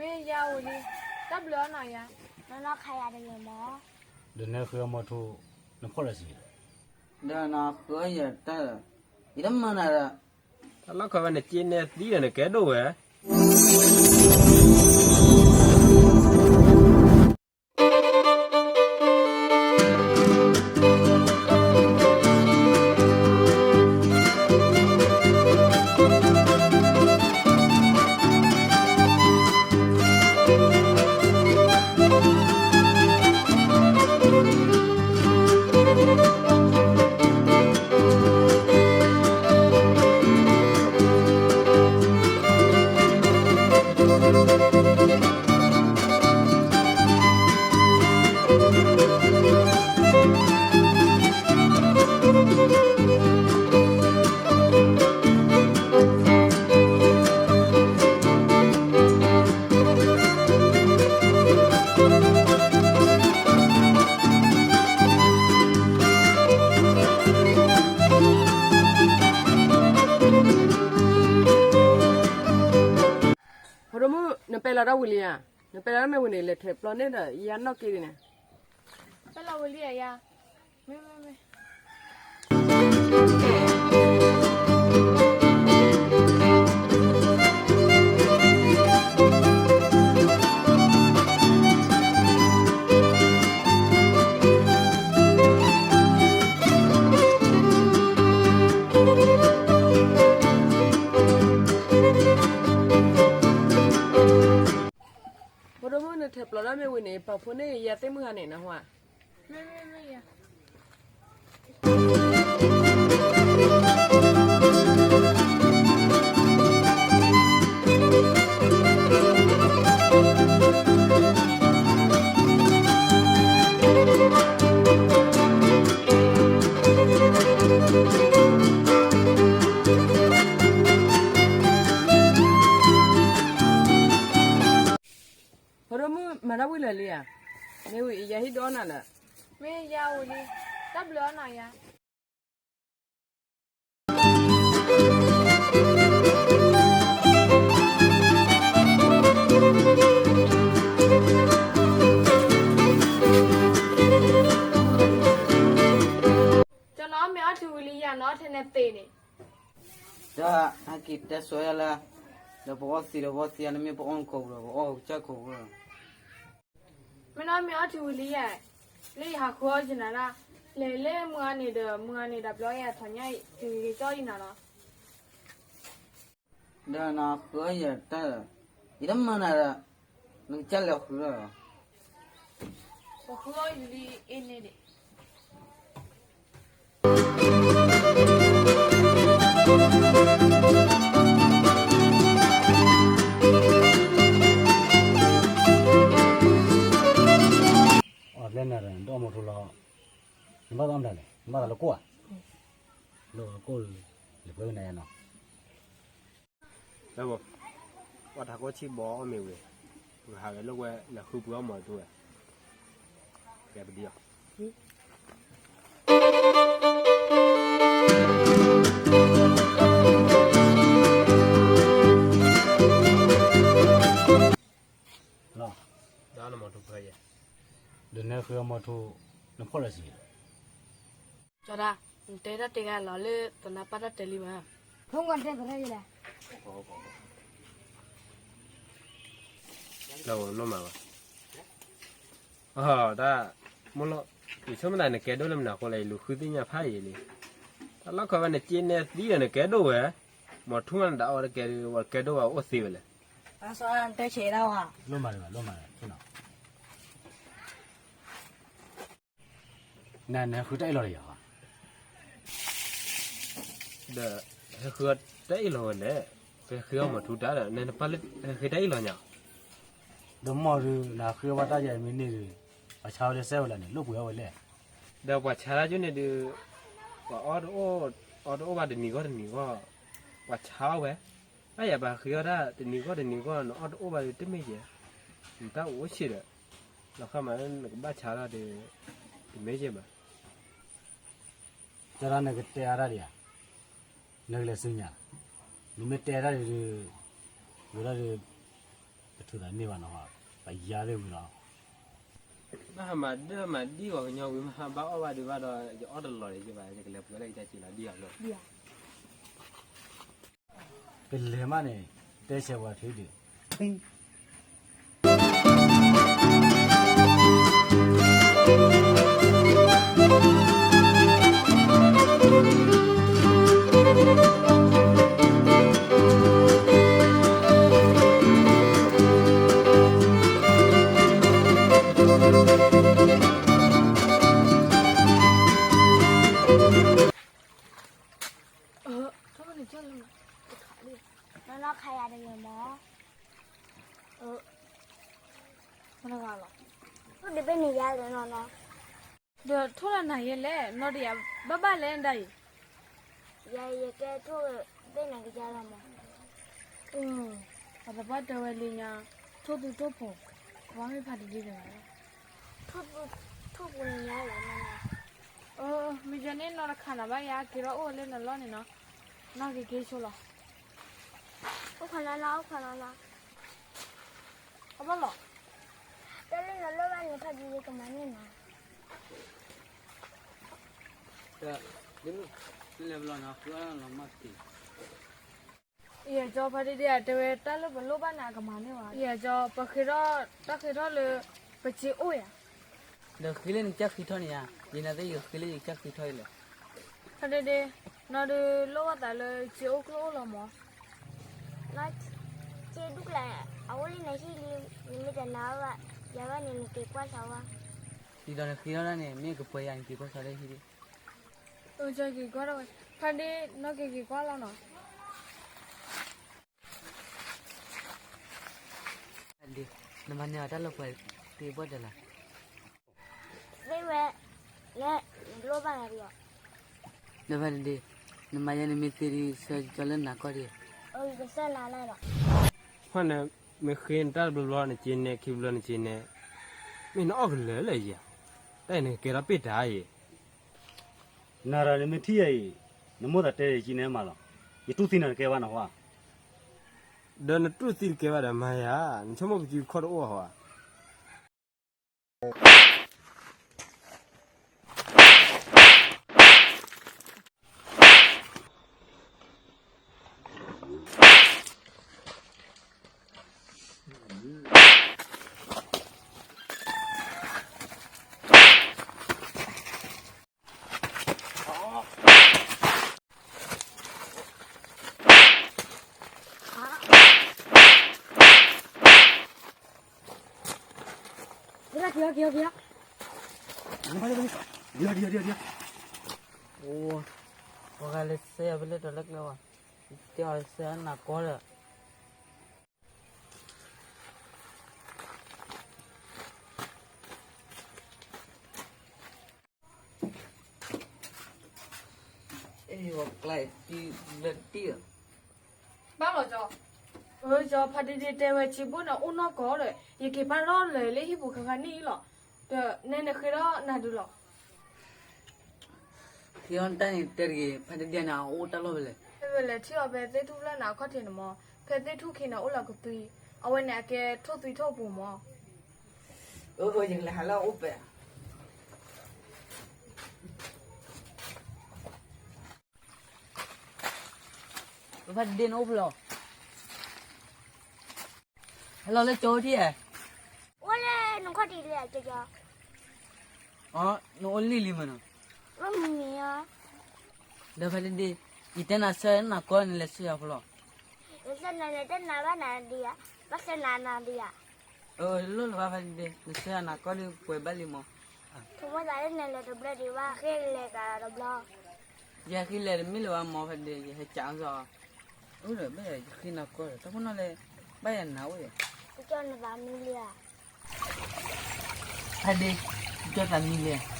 မ့ၢ်ယၤဝံၤလံ, တၢ်ဘျုးအီၤနီၤယၤ, နနီၢ်ခါယၤတဂ့ၤမး, ဒီးနဃုအီမီထူ, နဖီၣ်လၢစံး, ဒီးနဃုအီယၤတၢ်, ယတမၤနၤဒီး, တၢ်လီၢ်ခီဝဲနက့နဲသံဒီးနကဲဒိၣ်ဝဲ ဖိဒိၣ်မုၣ် နပဲလီၤတၢ်ဝံၤလံဧါ, နပဲလီၤတၢ်မ့ၢ်ဝံၤန့ၣ် လဲၤထဲးပျီန့ၣ်ဒီး ယၤနီၢ်က့ဒ်န့ၣ်, ပဲလီၤဝံၤလံဧါယၤ, မ့ၢ်မ့ၢ်မ့ၢ် ဖိဒိၣ်မုၣ် နထဲးပျီတၢ်မ့ၢ်ဝံၤန့ၣ် ပာ်ဖှိၣ်န့ၢ်ယၤသ့ၣ်မုၢ်ဟါန့ၣ်နဟါ, မ့ၢ်မ့ၢ်မ့ၢ်ယၤ ဖိဒိၣ်မုၣ် မၤတၢ်ဝံၤလၢာ်လံဧါ, မ့ၢ်ဝံၤအံၤယဟံၣ်ဒိၣ်နၤလၢာ်, မ့ၢ်ယၤဝံၤလံ, တၢ်ဘျုးအီၤနီၤယၤ ကၠီနီၤ မ့ၢ်အီထံဝံၤလံယၤနီၤ ထဲန့ၣ်သ့န့ၣ်, တၢ်ဟဲက့ၤတဲဆိယၤလၢ, ဒီးပအီသံးဒီးပအီသံးယၤ နမ့ၢ်ပအီနခိၣ်ပူၤဒီး ပအီကစၢ်ခိၣ်ပူၤလီၤ. မ့ၢ်နီၤ မ့ၢ်အီထံဝံၤလံယၤ, လၢယဟးဃုအီယနၤဒၣ်, လဲၤလၢမုၢ်ဂၤန့ၣ်ဒီး မုၢ်ဂၤန့ၣ်ဒီး ဘျီယၤထီၣ်ညါ တုၤဂ့ၤကၠီယနၤလီၤ. ဒီးနဃုအီယတၢ်, ယတမၤနၤဒီး, နကစၢ်လဲၤဃုလီၤ. ပဃုအီယလံအ့န့ၣ်ဒံး အီၤဘျဲၣ်နၤဒီး နဒိၣ်အီၣ်မီထူလီၤ, နဘၣ်သးမတၤလဲၣ် နဘၣ်သးလၢကိၣ်ဧါ, လၢကိၣ်, လၢပှဲၤဝဲနၤယၤနီၤ လၢ, ပှၤထးခိၣ်ဆံၣ်ဘီအီၣ်မ့ၤဝံၤ, ပကဟးဂဲၤလိာ်ကွဲ နဃုပှ့ၤအီၣ်မီၤတထူဝဲ, ကဲပဒံအီၤ လီၤ, ဒီးနမီၤထူဖဲယဲ, ဒီးနဃုအီမီၤထူ, နဖီၣ်လၢစံး, ကၠီဒၣ်, နတဲတၢ်တဲဂၤလီၤလၢသနၢ်ပၢ်တၢ်တဲလံမး, ဖုန်းကတဲပရဲယလဲၣ်, လီၤမးဘၣ်, အတၢ်, မိၢ်လီၤ, ယဆိကမိၣ်သးနကဲဒိၣ်လၢမနုၤအဃိလဲၣ် ယလူၤဃုသ့ၣ်ညါဖးယံာ်လံ, တၢ်လီၢ်ခီဝဲနက့နဲသံဒီးနကဲဒိၣ်ဝဲ, မီၤထူမးနဒၣ်အီၣ်တကဲဒိၣ်ဝဲ ကဲဒိၣ်ဝဲအိၣ်သ့ဝဲလဲၣ်, အစီတၢ်ဆဲးဒၣ်ဝဲ, လိၣ်မးလၢၤဘၣ် လိၣ်မးလၢၤ, နဟဲဃုတၢ်အ့ၣ်လိာ်ဒီးယၤဧါ, ဒီး, ဟဲဃုတၢ်အ့ၣ်လိာ်ဝဲလဲၣ်, ပဟဲဃုအီၣ်မီၤထူတၢ်ဒီး နပၢ်လၢဟဲဃုတၢ်အ့ၣ်လိာ်ညါ, ဒီးမီၢ်ဒုး နဃုအီၣ်ဘၣ်တၢ်ယၤမ့ၢ်န့ၢ်ဒုး, ပှၤဆါဝဲလၢစဲဝဲလၢန့ၣ် လိၣ်ပှ့ၤအီၣ်ဝဲလဲၣ်, ဒီးပှၤဆါတၢ်ယိန့ၣ်ဒုး, ပှၤအီၣ်တအိၣ်, အီၣ်တအိၣ်ဘၣ်တနံၤဂီၢ်တနံၤဂီၢ်, ပှၤဆါအီၣ်ဝဲ, ဘၣ်ယၤပှၤဃုအီၣ်တၢ်တနံၤဂီၢ်တနံၤဂီၢ် နအီၣ်တအိၣ်ဘၣ်ဒုးတမ့ၢ်ယဲ, နတၢ်အိၣ်ဆံးဒီး, လီၤဃၣ်မးလၢနကဘၣ်ဆါလီၤဒီး, တမ့ၢ်ယဲဘၣ် တၢ်ဒၣ်နကတဲအါတၢ်ဒံးဧါ, နကလဲၤဆူညါ, နမ့ၢ်တဲတၢ်ဒုး, ဝဲဒၣ်ဒုး, ပ သုသးန့ၢ်ဘၣ်နီၤ, ပယါသ့ၣ်ဝံၤလီၤ. ဘၣ်ဟးမၤဒၢမၤဒံၣ်ဂီၤကညီဝံၤမး ဘၣ်အီၣ်ဘၣ်ဒုးဘၣ်ဒီး ယအီၣ်တလီၤဒံးကဘၣ် ယကလဲၤပှဲၤလၢယတၢ်စံးလီၤဒံၣ်အီၤလီၤ. ကလဲၤမးန့ၣ် တဲဆဲးဝဲထုဒံး. နီၢ်နီၢ်ခါယၤတဂ့ၤမး, မတဂၤလီၤ, အိၣ်ဒံးဘ့ၣ်န့ၣ်ယါလၢနီၢ်နီၢ်, ဒီးထိၣ်လီၤနၤယဲလဲၣ် နီၢ်တယၤဘၣ်ဘၣ်လဲၣ်ဒၣ်အံၤ, ယၤယကဲထိၣ်ဘ့ၣ်နၤကယါလီၤမး, အသပှၢ်တဲဝဲလံညါ, ထိၣ်သူထိၣ်ဖိ, ပှၤမ့ၢ်ဖးဒံဒံတဂၤလီၤ, ထိၣ်သူထိၣ်ဖိန့ၣ်ယါလၢနီၢ်နီၢ်, မ့ၢ်ယန့ၣ်နီၢ်တခါနၤဘၣ်ယါ က့ၤထီၣ်အိၣ်လၢနလီၢ်န့ၣ်နီၤ, နီၢ်က့ၤက့ၤဆိလီၤ. အိၣ်ခိးနီၢ်နီၢ် အိၣ်ခိးနီၢ်နီၢ်, အဘၣ်လီၤ, တၢ်လၢနလိၣ်ဘၣ်န့ၣ် ဖးဒံဒံကမၤန့ၢ်နၤ, လဲၤဘျီနီၤ ဃုအီၣ်လီၤမၢ်တ့ၢ်, ယဲကၠီဖးဒံဒံဧါ တဲဝဲတၢ်လၢပလိၣ်ဘၣ်န့ၣ် အကမၤန့ၢ်ဝဲ, ယဲကၠီ ပဃ့ထီၣ်တၢ်ဃ့ထီၣ်လၢ ပစ့အိၣ်ယါ, ဒီးဃ့လၢနကစၢ်ဃ့ထီၣ်န့ၣ်ဧါ, ယနာ်သ့ၣ်ယဃ့လၢယကစၢ်ဃ့ထီၣ်အံၤလဲၣ်, ဖးဒံဒံ, နီၢ်ဒုးလိၣ်ဘၣ်သးလၢစ့အိၣ်ကျိၣ်အိၣ်လီၤမး, စ့ဒူၣ်ကျဲ, အအိၣ်လၢနဟံၣ်လံ, နမ့ၢ်တနာ်ဘၣ်, ယၤဘၣ်န့ၣ် နက့ၤကွၢ်စးဝါ, ဒ်သိးနဃ့ထီၣ်ဒၣ်န့ၣ် မ့ၢ်ကပှဲၤယၤ နက့ၤကွၢ်စးလၢဟံၣ်ဒံး, က့ၤကွၢ်လီၤဝဲ, ဖးဒံ, နီၢ်က့ၤက့ၤကွၢ်လီၤနီၤ နမၤန့ၢ်အီၤတၢ်လၢပှဲၤသ့ဘၣ်တလး, သ့ဝဲ, လဲၤ, နလိၣ်ဘၣ်နၤဒံးအီၤ, နဖးဒံဒံ, နမၤယဲန့ၣ်မ့ၢ်သ့ဒံး ဆၢကၠီလၢနၤကီၢ်ဒံး, ကစၢ်နၤလၢလီၤ, ဖဲန့ၣ်, မ့ၢ်ဃ့နတၢ်တဘျီဘျီနက့ၤနဲၣ် ခံဘျီနက့ၤနဲၣ်, မ့ၢ်နအီၣ်ကလၢာ်လၢယၤ, တၢ်အံၤနကကဲထီၣ်ပ့ၢ်တၢ်အံၤ နၤဒီးနမ့ၢ်ထံၣ်ယၤအံၤ, နမိၣ်သးတဲယကံနဲမးလီၤ, ယတူၢ်သံနၤတကဲဘၣ်နဟါ, ဒီးနတူၢ်သံတကဲဘၣ်ဒီးမၤယၤ, နဆိကမိၣ်ကစုခီၣ်တအိၣ်ဟါ, အိ, ပှၤဂၤလၢစဲယၤဖဲလဲၣ်တၢ်လၢကျဲဘၣ်, တဲအီၤစဲနၤကီဒီး ဘၣ်လီၤကၠီ, အၢ ကၠီ ဖါဒ့ဒ့တဲဝဲစံးဘိၣ်န့ၣ်အိၣ်နီၢ်ကီၢ်ဒီး ယက့ၤပာ်ထီၣ်လၢာ်လၢဟံၣ်ပူၤခါခါန့ၣ်လီၤ, ဒီးနဲနဃ့ထီၣ်နၤဒုးလီၤ. ဃ့အီၣ်တၢ်န့ၣ်တဲတဂ့ၤ, ဖါဒ့ဒ့န့ၣ်အအိၣ်တၢ်လီၢ်ဖဲလဲၣ်. ဖဲလဲၣ်ထံၣ်အီၤဖဲသ့ၣ်ထူၣ်ဖျၢၣ်န့ၣ်အခီၣ်ထံးန့ၣ်မး, ဖဲသ့ၣ်ထူၣ်ခံန့ၣ်အိၣ်လၢကသွံ, အဝဲန့ၣ်အကဲထိၣ်သွံထိၣ်ပူၤမး. အၢ ယကလဲၤဟးလၢအအိၣ်ပဲာ် ဖါဒ့ဒ့န့ၣ်အိၣ်ဖဲလဲၣ်. ဟဲလီၤလၢကၠီထံၣ်ဧါ. အိၣ်လၢနခီၣ်ထံးလံဧါကၠီ. အီ နအိၣ်လံလံမးနီၤ. မ့ၢ်မ့ၢ်ဧါ. ဒီးဖါဒ့ဒ့, ယတဲနၤဆၢနၤကီၢ်န့ၣ် လဲၤဆၢယၤဖိလီၤ. ယဆၢနၤန့ၣ် တဲနၤဘၣ်နၤဒံးဧါ, ဘၣ်ဆၢနၤနၤဒံးဧါ. အၢ လိၣ်လၢၤဘၣ်ဖါဒ့ဒ့, နဆၢယၤနၤကီၢ်ဒုးပှဲၤဘၣ်လံမး. ဆိကမိၣ်သးလၢနလဲၤတဘျီဒံးဘၣ်, ဃ့လဲၤကဒီးတဘျီ. ယဟဲဃ့လဲၤတမ့ၢ်လၢၤဘၣ်မးဖါဒ့ဒ့, ယဟဲကးအီၤစီၤ. အိၣ်ဒီးဘၣ်ယဃ့နၤကီၢ်ဒီး တၢ်ခိၣ်နၢ်လၢ ဘၣ်ယၤနၤအိၣ်ဒီး. ကၠီနသးမံလံဧါ. ဖါဒ့, ကၠီသးမံလံဧါ.